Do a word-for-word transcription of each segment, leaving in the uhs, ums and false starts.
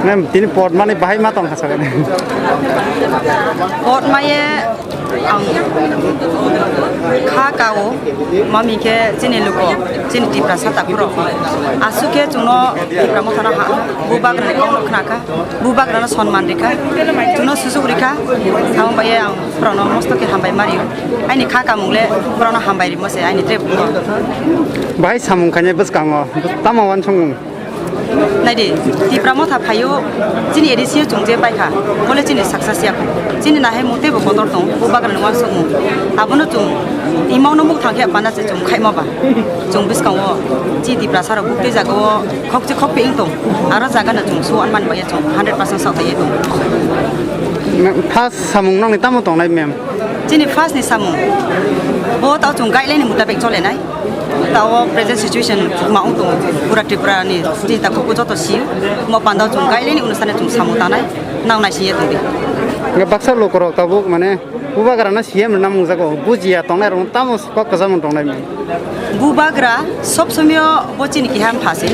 Ma'am, tini pot mani bahai ma tong kha sakani. Pot maye ang kha kao, mami khe chini lugo, chini Tiprasa takhurok. Aswk khe chwngno Tipra Mothano ha, bubagrani kokno khna kha, bubagrano sonman rikha, chwngno sujuk rikha, amo baye ang borokno mosto khe hambai ma rio. Aini kha kamung le borokno hambai rimo se aini tre buko. Bahai samung khainai bwskango tamo wansukmung? Naidi, Tipra Motha phaio, chini A D C o chwng je paikha, bole chini success ya. Chini nahai mung teibo kotor tong, bubagrani wansukmung. Abono chwng imangno muk thang khe pana se chwng khaima ba. Chwng bwskango chi Tiprasa rok buktwi jagao khokchi khokphi wng tong. Aro jagano chwng su anmani bagwi chwng hundred percent saothai tong. Ma'am, first samung nokni tamo tongnai, ma'am? Chini first ni samung. Bo tao chwng guideline ni mutabik cholenai. Tao present situation ma wng tongo. Pura Tripura ni chini takhuk joto si. Mo pandao chwng guideline ni unusane chwng samung tanai. Nang nai siye tongdi. Nga baksa lokorok tabuk mane bubagrano C M rwna mungjago. Bujiya tongnai rok tamo kok kwcham tongnai, ma'am. Bubagra sob somyo bo chini kiham phase.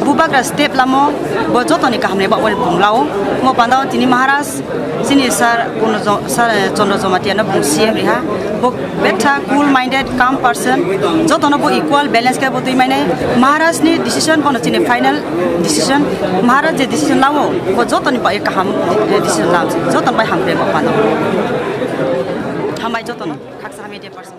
Bubagra step lamo bo jotoni kahamni ba oi bumlao. Mo pandao tini Maharaj chini sir Purno Jo-, sir, eh, Chandra Jamatia no bung C M riha. Bo betha cool minded, calm person. Jotono bo equal balance khe bo twi mainai. Maharaj ni decision bono chini final decision. Maharaj je decision lao bo jotoni bai kaham, eh, decision lam. Jotoni bai hamkhe bo pandao. Hambai jotono. Khaksa media person.